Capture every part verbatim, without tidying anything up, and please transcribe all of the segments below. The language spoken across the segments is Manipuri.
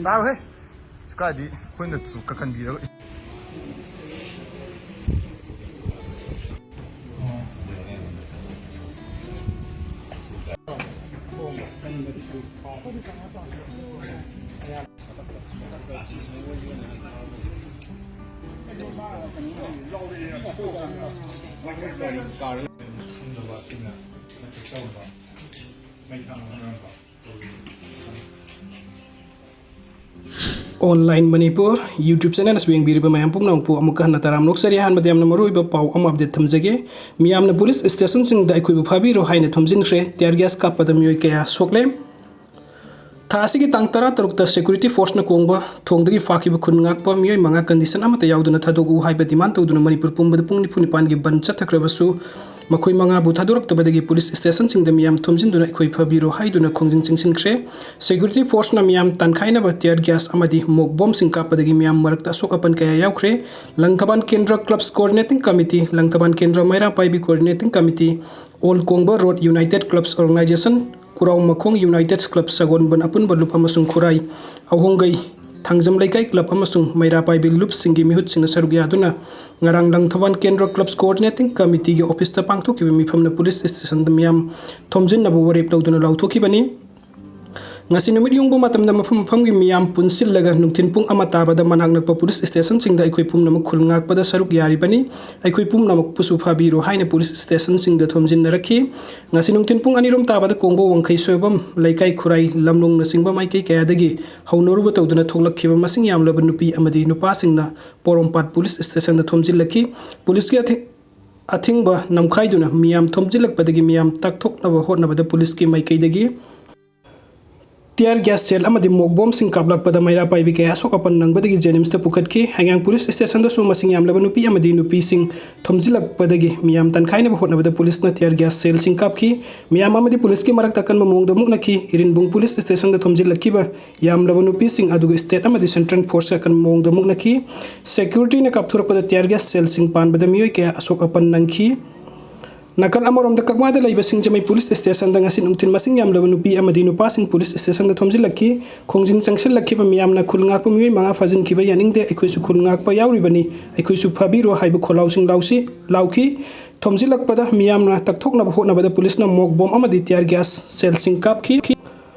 ꯇꯥꯔꯣꯍꯦ꯫ ꯀꯥꯏꯗꯤ ꯑꯩꯈꯣꯏꯅ ꯀꯛꯍꯟꯕꯤꯔꯒ꯫ Online Manipur YouTube channel ꯑꯁꯤ ꯌꯦꯡꯕꯤꯔꯤꯕ ꯃꯌꯥꯝ ꯄꯨꯝꯅꯃꯛꯄꯨ ꯑꯃꯨꯛꯀ ꯍꯟꯅ ꯇꯔꯥꯝꯅ ꯑꯣꯛꯆꯔꯤ꯫ ꯑꯍꯥꯟꯕꯗ ꯌꯥꯝꯅ ꯃꯔꯨꯑꯣꯏꯕ ꯄꯥꯎ ꯑꯃ update ꯊꯝꯖꯒꯦ꯫ ꯃꯤꯌꯥꯝꯅ ꯄꯨꯂꯤꯁ ꯁ꯭ꯇꯦꯁꯟꯁꯤꯡꯗ ꯑꯩꯈꯣꯏꯕꯨ ꯐꯥꯕꯤꯔꯣ ꯍꯥꯏꯅ ꯊꯣꯝꯖꯤꯟꯈ꯭ꯔꯦ꯫ Tear gas ꯀꯥꯞꯄꯗ ꯃꯤꯑꯣꯏ ꯀꯌꯥ ꯁꯣꯛꯂꯦ꯫ ꯊꯥ ꯑꯁꯤꯒꯤ ꯇꯥꯡ ꯇꯔꯥ ꯇꯔꯨꯛꯇ security forceꯅ ꯀꯣꯡꯕ ꯊꯣꯡꯗꯒꯤ ꯐꯥꯈꯤꯕ ꯈꯨꯟ ꯉꯥꯛꯄ ꯃꯤꯑꯣꯏ ꯃꯉꯥ condition ꯑꯃꯠꯇ ꯌꯥꯎꯗꯅ ꯊꯥꯗꯣꯛꯎ ꯍꯥꯏꯕ demand ꯇꯧꯗꯨꯅ ꯃꯅꯤꯄꯨꯔ ꯄꯨꯝꯕꯗ ꯄꯨꯡ ꯅꯤꯐꯨ ꯅꯤꯄꯥꯟꯒꯤ ꯕꯟ ꯆꯠꯊꯈ꯭ꯔꯕꯁꯨ, ꯃꯈꯣꯏ ꯃꯉꯥꯕꯨ ꯊꯥꯗꯣꯔꯛꯇꯕꯗꯒꯤ ꯄꯨꯂꯤꯁ ꯁ꯭ꯇꯦꯁꯟꯁꯤꯡꯗ ꯃꯤꯌꯥꯝ ꯊꯣꯝꯖꯤꯟꯗꯨꯅ ꯑꯩꯈꯣꯏ ꯐꯥꯕꯤꯔꯣ ꯍꯥꯏꯗꯨꯅ ꯈꯣꯡꯖꯪ ꯆꯪꯁꯤꯟꯈ꯭ꯔꯦ꯫ Security forceꯅ ꯃꯤꯌꯥꯝ ꯇꯥꯟꯈꯥꯏꯅꯕ tear gas ꯑꯃꯗꯤ mock bombꯁꯤꯡ ꯀꯥꯞꯄꯗꯒꯤ ꯃꯤꯌꯥꯝ ꯃꯔꯛꯇ ꯑꯁꯣꯛ ꯑꯄꯟ ꯀꯌꯥ ꯌꯥꯎꯈ꯭ꯔꯦ꯫ ꯂꯪꯊꯕꯥꯜ ꯀꯦꯟꯗ꯭ꯔ clubs coordinating committee, Langthabal Kendra Meira Paibi coordinating committee, all Kongba road United Clubs Organization, Kurao Makhong United Club ꯁꯒꯣꯜꯕꯟ ꯑꯄꯨꯟꯕ ꯂꯨꯞ ꯑꯃꯁꯨꯡ ꯈꯨꯔꯥꯏ, ꯑꯍꯣꯡꯒꯩ, ꯊꯥꯡꯖꯝ ꯂꯩꯀꯥꯏ club ꯑꯃꯁꯨꯡ ꯃꯩꯔꯥ ꯄꯥꯏꯕꯤ ꯂꯨꯞꯁꯤꯡꯒꯤ ꯃꯤꯍꯨꯠꯁꯤꯡꯅ ꯁꯔꯨꯛ ꯌꯥꯗꯨꯅ ꯉꯔꯥꯡ ꯂꯪꯊꯕꯥꯜ ꯀꯦꯟꯗ꯭ꯔ clubs coordinating committeeꯒꯤ officeꯇ ꯄꯥꯡꯊꯣꯛꯈꯤꯕ ꯃꯤꯐꯝꯅ ꯄꯨꯂꯤꯁ ꯁ꯭ꯇꯦꯁꯟꯗ ꯃꯤꯌꯥꯝ ꯊꯣꯝꯖꯤꯟꯅꯕ ꯋꯥꯔꯦꯞ ꯂꯧꯗꯨꯅ ꯂꯥꯎꯊꯣꯛꯈꯤꯕꯅꯤ꯫ ꯉꯁꯤ ꯅꯨꯃꯤꯠ ꯌꯨꯡꯕ ꯃꯇꯝꯗ ꯃꯐꯝ ꯃꯐꯝꯒꯤ ꯃꯤꯌꯥꯝ ꯄꯨꯟꯁꯤꯜꯂꯒ ꯅꯨꯡꯊꯤꯜ ꯄꯨꯡ ꯑꯃ ꯇꯥꯕꯗ ꯃꯅꯥꯛ ꯅꯛꯄ ꯄꯨꯂꯤꯁ ꯁ꯭ꯇꯦꯁꯟꯁꯤꯡꯗ ꯑꯩꯈꯣꯏ ꯄꯨꯝꯅꯃꯛ ꯈꯨꯜ ꯉꯥꯛꯄꯗ ꯁꯔꯨꯛ ꯌꯥꯔꯤꯕꯅꯤ, ꯑꯩꯈꯣꯏ ꯄꯨꯝꯅꯃꯛꯄꯨꯁꯨ ꯐꯥꯕꯤꯔꯣ ꯍꯥꯏꯅ ꯄꯨꯂꯤꯁ ꯁ꯭ꯇꯦꯁꯟꯁꯤꯡꯗ ꯊꯣꯝꯖꯤꯟꯅꯔꯛꯈꯤ꯫ ꯉꯁꯤ ꯅꯨꯡꯊꯤꯜ ꯄꯨꯡ ꯑꯅꯤ ꯔꯣꯝ ꯇꯥꯕꯗ ꯀꯣꯡꯕ ꯋꯥꯡꯈꯩ ꯁꯣꯏꯕꯝ ꯂꯩꯀꯥꯏ ꯈꯨꯔꯥꯏ ꯂꯝꯂꯣꯡꯅꯆꯤꯡꯕ ꯃꯥꯏꯀꯩ ꯀꯌꯥꯗꯒꯤ ꯍꯧꯅꯔꯨꯕ ꯇꯧꯗꯨꯅ ꯊꯣꯛꯂꯛꯈꯤꯕ ꯃꯁꯤꯡ ꯌꯥꯝꯂꯕ ꯅꯨꯄꯤ ꯑꯃꯗꯤ ꯅꯨꯄꯥꯁꯤꯡꯅ ꯄꯣꯔꯣꯝꯄꯥꯠ ꯄꯨꯂꯤꯁ ꯁ꯭ꯇꯦꯁꯟꯗ ꯊꯣꯝꯖꯤꯜꯂꯛꯈꯤ꯫ ꯄꯨꯂꯤꯁꯀꯤ ꯑꯊꯤꯡ-, ꯑꯊꯤꯡꯕ ꯅꯝꯈꯥꯏꯗꯨꯅ ꯃꯤꯌꯥꯝ ꯊꯣꯝꯖꯤꯜꯂꯛꯄꯗꯒꯤ ꯃꯤꯌꯥꯝ ꯇꯥꯛꯊꯣꯛꯅꯕ ꯍꯣꯠꯅꯕꯗ ꯄꯨꯂꯤꯁꯀꯤ ꯃꯥꯏꯀꯩꯗꯒꯤ tear gas shell ꯑꯃꯗꯤ mock bombꯁꯤꯡ ꯀꯥꯞꯂꯛꯄꯗ ꯃꯩꯔꯥ ꯄꯥꯏꯕꯤ ꯀꯌꯥ ꯑꯁꯣꯛ ꯑꯄꯟ ꯅꯪꯕꯗꯒꯤ JNIMSꯇ ꯄꯨꯈꯠꯈꯤ꯫ ꯍꯩꯉꯥꯡ ꯄꯨꯂꯤꯁ ꯁ꯭ꯇꯦꯁꯟꯗꯁꯨ ꯃꯁꯤꯡ ꯌꯥꯝꯂꯕ ꯅꯨꯄꯤ ꯑꯃꯗꯤ ꯅꯨꯄꯤꯁꯤꯡ ꯊꯣꯝꯖꯤꯜꯂꯛꯄꯗꯒꯤ ꯃꯤꯌꯥꯝ ꯇꯥꯟꯈꯥꯏꯅꯕ ꯍꯣꯠꯅꯕꯗ ꯄꯨꯂꯤꯁꯅ tear gas shellꯁꯤꯡ ꯀꯥꯞꯈꯤ꯫ ꯃꯤꯌꯥꯝ ꯑꯃꯗꯤ ꯄꯨꯂꯤꯁꯀꯤ ꯃꯔꯛꯇ ꯑꯀꯟꯕ ꯃꯑꯣꯡꯗ ꯃꯨꯛꯅꯈꯤ꯫ ꯏꯔꯤꯟꯕꯨꯡ ꯄꯨꯂꯤꯁ ꯁ꯭ꯇꯦꯁꯟꯗ ꯊꯣꯝꯖꯤꯜꯂꯛꯈꯤꯕ ꯌꯥꯝꯂꯕ ꯅꯨꯄꯤꯁꯤꯡ ꯑꯗꯨꯒ state ꯑꯃꯗꯤ central forceꯀ ꯑꯀꯟꯕ ꯃꯑꯣꯡꯗ ꯃꯨꯛꯅꯈꯤ꯫ Securityꯅ ꯀꯥꯞꯊꯣꯔꯛꯄꯗ tear gas shellꯁꯤꯡ ꯄꯥꯟꯕꯗ ꯃꯤꯑꯣꯏ ꯀꯌꯥ ꯑꯁꯣꯛ ꯑꯄꯟ ꯅꯪꯈꯤ꯫ ꯅꯥꯀꯜ ꯑꯃꯔꯣꯝꯗ, ꯀꯛꯋꯥꯗ ꯂꯩꯕ ꯁꯤꯡꯖꯃꯩ ꯄꯨꯂꯤꯁ ꯁ꯭ꯇꯦꯁꯟꯗ ꯉꯁꯤ ꯅꯨꯡꯊꯤꯜ ꯃꯁꯤꯡ ꯌꯥꯝꯂꯕ ꯅꯨꯄꯤ ꯑꯃꯗꯤ ꯅꯨꯄꯥꯁꯤꯡ ꯄꯨꯂꯤꯁ ꯁ꯭ꯇꯦꯁꯟꯗ ꯊꯣꯝꯖꯤꯜꯂꯛꯈꯤ꯫ ꯈꯣꯡꯖꯪ ꯆꯪꯁꯤꯜꯂꯛꯈꯤꯕ ꯃꯤꯌꯥꯝꯅ "ꯈꯨꯜ ꯉꯥꯛꯄ ꯃꯤꯑꯣꯏ ꯃꯉꯥ ꯐꯥꯖꯤꯟꯈꯤꯕ ꯌꯥꯅꯤꯡꯗꯦ, ꯑꯩꯈꯣꯏꯁꯨ ꯈꯨꯜ ꯉꯥꯛꯄ ꯌꯥꯎꯔꯤꯕꯅꯤ, ꯑꯩꯈꯣꯏꯁꯨ ꯐꯥꯕꯤꯔꯣ" ꯍꯥꯏꯕ ꯈꯣꯜꯂꯥꯎꯁꯤꯡ ꯂꯥꯎꯁꯤ-, ꯂꯥꯎꯈꯤ꯫ ꯊꯣꯝꯖꯤꯜꯂꯛꯄꯗ ꯃꯤꯌꯥꯝꯅ ꯇꯛꯊꯣꯛꯅꯕ ꯍꯣꯠꯅꯕꯗ ꯄꯨꯂꯤꯁꯅ ꯃꯣꯛ ꯕꯣꯝ ꯑꯃꯗꯤ ꯇꯤꯌꯥꯔ ꯒ꯭ꯌꯥꯁ ꯁꯦꯜꯁꯤꯡ ꯀꯥꯞꯈꯤ꯫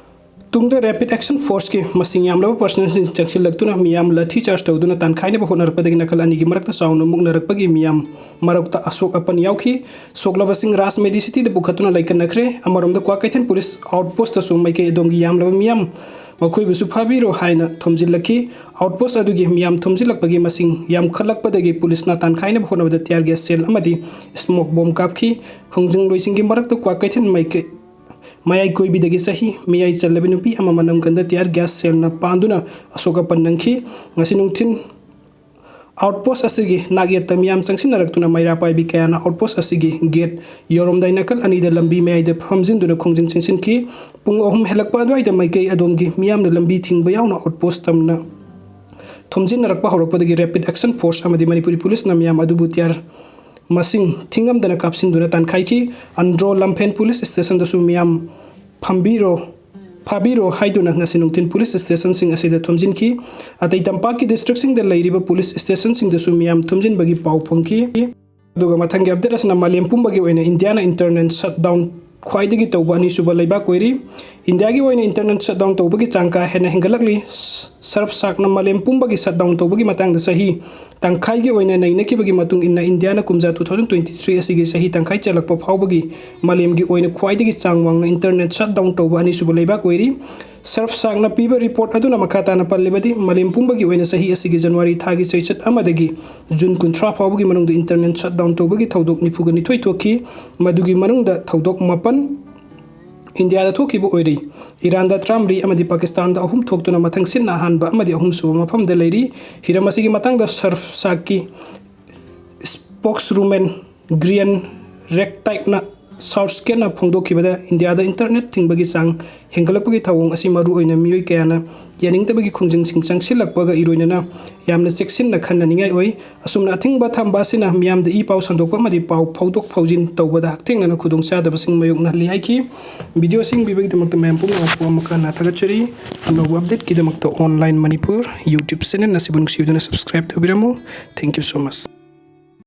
ꯇꯨꯡꯗ ꯔꯦꯄꯤꯗ ꯑꯦꯛꯁꯟ ꯐꯣꯔꯁꯀꯤ ꯃꯁꯤꯡ ꯌꯥꯝꯂꯕ ꯄꯔꯁꯅꯦꯜꯁꯤꯡ ꯆꯪꯁꯤꯜꯂꯛꯇꯨꯅ ꯃꯤꯌꯥꯝ ꯂꯥꯊꯤ ꯆꯥꯔꯖ ꯇꯧꯗꯨꯅ ꯇꯥꯟꯈꯥꯏꯅꯕ ꯍꯣꯠꯅꯔꯛꯄꯗꯒꯤ ꯅꯥꯀꯜ ꯑꯅꯤꯒꯤ ꯃꯔꯛꯇ ꯆꯥꯎꯅ ꯃꯨꯛꯅꯔꯛꯄꯒꯤ ꯃꯤꯌꯥꯝ ꯃꯔꯛꯇ ꯑꯁꯣꯛ ꯑꯄꯟ ꯌꯥꯎꯈꯤ꯫ ꯁꯣꯛꯂꯕꯁꯤꯡ ꯔꯥꯖ ꯃꯦꯗꯤꯁꯤꯇꯤꯗ ꯄꯨꯈꯠꯇꯨꯅ ꯂꯩꯀꯠꯅꯈ꯭ꯔꯦ꯫ ꯑꯃꯔꯣꯝꯗ, ꯀ꯭ꯋꯥꯀꯩꯊꯦꯜ ꯄꯨꯂꯤꯁ ꯑꯥꯎꯠꯄꯣꯁꯇꯁꯨ ꯃꯥꯏꯀꯩ ꯑꯗꯣꯝꯒꯤ ꯌꯥꯝꯂꯕ ꯃꯤꯌꯥꯝ ꯃꯈꯣꯏꯕꯨꯁꯨ ꯐꯥꯕꯤꯔꯣ ꯍꯥꯏꯅ ꯊꯣꯝꯖꯤꯜꯂꯛꯈꯤ꯫ ꯑꯥꯎꯠꯄꯣꯁ ꯑꯗꯨꯒꯤ ꯃꯤꯌꯥꯝ ꯊꯣꯝꯖꯤꯜꯂꯛꯄꯒꯤ ꯃꯁꯤꯡ ꯌꯥꯝꯈꯠꯂꯛꯄꯗꯒꯤ ꯄꯨꯂꯤꯁꯅ ꯇꯥꯟꯈꯥꯏꯅꯕ ꯍꯣꯠꯅꯕꯗ ꯇꯤꯌꯥꯔ ꯒ꯭ꯌꯥꯁ ꯁꯦꯜ ꯑꯃꯗꯤ ꯁ꯭ꯃꯣꯛ ꯕꯣꯝ ꯀꯥꯞꯈꯤ꯫ ꯈꯣꯡꯖꯪꯂꯣꯏꯁꯤꯡꯒꯤ ꯃꯔꯛꯇ ꯀ꯭ꯋꯥꯀꯩꯊꯦꯜ ꯃꯥꯏꯀꯩ ꯃꯌꯥꯏ ꯀꯣꯏꯕꯤꯗꯒꯤ ꯆꯍꯤ ꯃꯌꯥꯏ ꯆꯜꯂꯕ ꯅꯨꯄꯤ ꯑꯃ ꯃꯅꯝꯒꯟꯗ ꯇꯤꯌꯥꯔ ꯒ꯭ꯌꯥꯁ ꯁꯦꯜꯅ ꯄꯥꯟꯗꯨꯅ ꯑꯁꯣꯛ ꯑꯄꯟ ꯅꯪꯈꯤ꯫ ꯉꯁꯤ ꯅꯨꯡꯊꯤꯜ ꯑꯥꯎꯠꯄꯣꯁ ꯑꯁꯤꯒꯤ ꯅꯥꯛꯌꯦꯠꯇ ꯃꯤꯌꯥꯝ ꯆꯪꯁꯤꯟꯅꯔꯛꯇꯨꯅ ꯃꯩꯔꯥ ꯄꯥꯏꯕꯤ ꯀꯌꯥꯅ ꯑꯥꯎꯠꯄꯣꯁ ꯑꯁꯤꯒꯤ ꯒꯦꯠ ꯌꯧꯔꯝꯗꯥꯏ ꯅꯥꯀꯜ ꯑꯅꯤꯗ ꯂꯝꯕꯤ ꯃꯌꯥꯏꯗ ꯐꯝꯖꯤꯟꯗꯨꯅ ꯈꯣꯡꯖꯪ ꯆꯪꯁꯤꯟꯈꯤ꯫ ꯄꯨꯡ ꯑꯍꯨꯝ ꯍꯦꯜꯂꯛꯄ ꯑꯗꯨꯋꯥꯏꯗ ꯃꯥꯏꯀꯩ ꯑꯗꯣꯝꯒꯤ ꯃꯤꯌꯥꯝꯅ ꯂꯝꯕꯤ ꯊꯤꯡꯕ ꯌꯥꯎꯅ ꯑꯥꯎꯠꯄꯣꯁ ꯇꯝꯅ ꯊꯣꯝꯖꯤꯟꯅꯔꯛꯄ ꯍꯧꯔꯛꯄꯗꯒꯤ ꯔꯦꯄꯤꯗ ꯑꯦꯛꯁꯟ ꯐꯣꯔꯁ ꯑꯃꯗꯤ ꯃꯅꯤꯄꯨꯔꯤ ꯄꯨꯂꯤꯁꯅ ꯃꯤꯌꯥꯝ ꯑꯗꯨꯕꯨ ꯇꯤꯌꯥꯔ ꯃꯁꯤꯡ ꯊꯤꯉꯝꯗꯅ ꯀꯥꯞꯁꯤꯟꯗꯨꯅ ꯇꯥꯟꯈꯥꯏꯈꯤ꯫ ꯑꯟꯗ꯭ꯔꯣ ꯂꯝꯐꯦꯟ ꯄꯨꯂꯤꯁ ꯁ꯭ꯇꯦꯁꯟꯗꯁꯨ ꯃꯤꯌꯥꯝ ꯐꯝꯕꯤꯔꯣ, ꯐꯥꯕꯤꯔꯣ ꯍꯥꯏꯗꯨꯅ ꯉꯁꯤ ꯅꯨꯡꯊꯤꯜ ꯄꯨꯂꯤꯁ ꯁ꯭ꯇꯦꯁꯟꯁꯤꯡ ꯑꯁꯤꯗ ꯊꯣꯝꯖꯤꯟꯈꯤ꯫ ꯑꯇꯩ ꯇꯝꯄꯥꯛꯀꯤ ꯗꯤꯁꯇ꯭ꯔꯤꯛꯁꯤꯡꯗ ꯂꯩꯔꯤꯕ ꯄꯨꯂꯤꯁ ꯁ꯭ꯇꯦꯁꯟꯁꯤꯡꯗꯁꯨ ꯃꯤꯌꯥꯝ ꯊꯣꯝꯖꯤꯟꯕꯒꯤ ꯄꯥꯎ ꯐꯪꯈꯤ꯫ ꯑꯗꯨꯒ ꯃꯊꯪꯒꯤ ꯑꯞꯗꯦꯠ ꯑꯁꯤꯅ ꯃꯥꯂꯦꯝ ꯄꯨꯝꯕꯒꯤ ꯑꯣꯏꯅ ꯏꯟꯗꯤꯌꯥꯅ ꯏꯟꯇꯔꯅꯦꯠ ꯁꯠ ꯗꯥꯎꯟ ꯈ꯭ꯋꯥꯏꯗꯒꯤ ꯇꯧꯕ ꯑꯅꯤꯁꯨꯕ ꯂꯩꯕꯥꯛ ꯑꯣꯏꯔꯤ꯫ ꯏꯟꯗꯤꯌꯥꯒꯤ ꯑꯣꯏꯅ ꯏꯟꯇꯔꯅꯦꯠ ꯁꯠ ꯗꯥꯎꯟ ꯇꯧꯕꯒꯤ ꯆꯥꯡ ꯀꯥ ꯍꯦꯟꯅ ꯍꯦꯟꯒꯠꯂꯛꯂꯤ꯫ ꯁ-, ꯁꯔꯐ ꯁꯥꯛꯅ ꯃꯥꯂꯦꯝ ꯄꯨꯝꯕꯒꯤ ꯁꯠ ꯗꯥꯎꯟ ꯇꯧꯕꯒꯤ ꯃꯇꯥꯡꯗ ꯆꯍꯤ ꯇꯪꯈꯥꯏꯒꯤ ꯑꯣꯏꯅ ꯅꯩꯅꯈꯤꯕꯒꯤ ꯃꯇꯨꯡ ꯏꯟꯅ, ꯏꯟꯗꯤꯌꯥꯅ ꯀꯨꯝꯖꯥ two thousand twenty three ꯑꯁꯤꯒꯤ ꯆꯍꯤ ꯇꯪꯈꯥꯏ ꯆꯜꯂꯛꯄ ꯐꯥꯎꯕꯒꯤ ꯃꯥꯂꯦꯝꯒꯤ ꯑꯣꯏꯅ ꯈ꯭ꯋꯥꯏꯗꯒꯤ ꯆꯥꯡ ꯋꯥꯡꯅ ꯏꯟꯇꯔꯅꯦꯠ ꯁꯠ ꯗꯥꯎꯟ ꯇꯧꯕ ꯑꯅꯤꯁꯨꯕ ꯂꯩꯕꯥꯛ ꯑꯣꯏꯔꯤ꯫ ꯁꯔꯐ ꯁꯥꯛꯅ ꯄꯤꯕ ꯔꯤꯄꯣꯔꯠ ꯑꯗꯨꯅ ꯃꯈꯥ ꯇꯥꯅ ꯄꯜꯂꯤꯕꯗꯤ, ꯃꯥꯂꯦꯝ ꯄꯨꯝꯕꯒꯤ ꯑꯣꯏꯅ ꯆꯍꯤ ꯑꯁꯤꯒꯤ ꯖꯅꯋꯥꯔꯤ ꯊꯥꯒꯤ ꯆꯩꯆꯠ ꯑꯃꯗꯒꯤ ꯖꯨꯟ ꯀꯨꯟꯊ꯭ꯔꯥ ꯐꯥꯎꯕꯒꯤ ꯃꯅꯨꯡꯗ ꯏꯟꯇꯔꯅꯦꯠ ꯁꯠ ꯗꯥꯎꯟ ꯇꯧꯕꯒꯤ ꯊꯧꯗꯣꯛ ꯅꯤꯐꯨꯒ ꯅꯤꯊꯣꯏ ꯊꯣꯛꯈꯤ꯫ ꯃꯗꯨꯒꯤ ꯃꯅꯨꯡꯗ ꯊꯧꯗꯣꯛ ꯃꯥꯄꯟ ꯏꯟꯗꯤꯌꯥꯗ ꯊꯣꯛꯈꯤꯕ ꯑꯣꯏꯔꯤ꯫ ꯏꯔꯥꯟꯗ ꯇꯔꯥꯃꯔꯤ ꯑꯃꯗꯤ ꯄꯥꯀꯤꯁꯇꯥꯟꯗ ꯑꯍꯨꯝ ꯊꯣꯛꯇꯨꯅ ꯃꯊꯪꯁꯤꯠꯅ ꯑꯍꯥꯟꯕ ꯑꯃꯗꯤ ꯑꯍꯨꯝꯁꯨꯕ ꯃꯐꯝꯗ ꯂꯩꯔꯤ꯫ ꯍꯤꯔꯝ ꯑꯁꯤꯒꯤ ꯃꯇꯥꯡꯗ ꯁꯔꯐ ꯁꯥꯛꯀꯤ ꯁ꯭ꯄꯣꯛꯁ ꯋꯨꯃꯦꯟ ꯒ꯭ꯔꯤꯌꯟ ꯔꯦꯛꯇꯥꯏꯛꯅ ꯁꯥꯎꯠ ꯁ꯭ꯀꯦꯠꯅ ꯐꯣꯡꯗꯣꯛꯈꯤꯕꯗ, ꯏꯟꯗꯤꯌꯥꯗ ꯏꯟꯇꯔꯅꯦꯠ ꯊꯤꯡꯕꯒꯤ ꯆꯥꯡ ꯍꯦꯟꯒꯠꯂꯛꯄꯒꯤ ꯊꯧꯑꯣꯡ ꯑꯁꯤ ꯃꯔꯨꯑꯣꯏꯅ ꯃꯤꯑꯣꯏ ꯀꯌꯥꯅ ꯌꯥꯅꯤꯡꯗꯕꯒꯤ ꯈꯣꯡꯖꯪꯁꯤꯡ ꯆꯪꯁꯤꯜꯂꯛꯄꯒ ꯏꯔꯣꯏꯅꯅ ꯌꯥꯝꯅ ꯆꯦꯛꯁꯤꯟꯅ ꯈꯟꯅꯅꯤꯡꯉꯥꯏ ꯑꯣꯏ꯫ ꯑꯁꯨꯝꯅ ꯑꯊꯤꯡꯕ ꯊꯝꯕ ꯑꯁꯤꯅ ꯃꯤꯌꯥꯝꯗ ꯏ ꯄꯥꯎ ꯁꯟꯗꯣꯛꯄ ꯑꯃꯗꯤ ꯄꯥꯎ ꯐꯥꯎꯗꯣꯛ ꯐꯥꯎꯖꯤꯟ ꯇꯧꯕꯗ ꯍꯛꯊꯦꯡꯅꯅ ꯈꯨꯗꯣꯡꯆꯥꯗꯕꯁꯤꯡ ꯃꯥꯌꯣꯛꯅꯍꯜꯂꯤ ꯍꯥꯏꯈꯤ꯫ ꯚꯤꯗꯤꯑꯣꯁꯤ ꯌꯦꯡꯕꯤꯕꯒꯤꯗꯃꯛꯇ ꯃꯌꯥꯝ ꯄꯨꯝꯅꯃꯛꯄꯨ ꯑꯃꯨꯛ ꯍꯟꯅ ꯊꯥꯒꯠꯆꯔꯤ꯫ ꯑꯅꯧꯕ ꯑꯞꯗꯦꯠꯀꯤꯗꯃꯛꯇ Online Manipur YouTube channel ꯑꯁꯤꯕꯨ ꯅꯨꯡꯁꯤꯕꯤꯗꯨꯅ subscribe ꯇꯧꯕꯤꯔꯝꯃꯨ꯫ Thank you so much꯫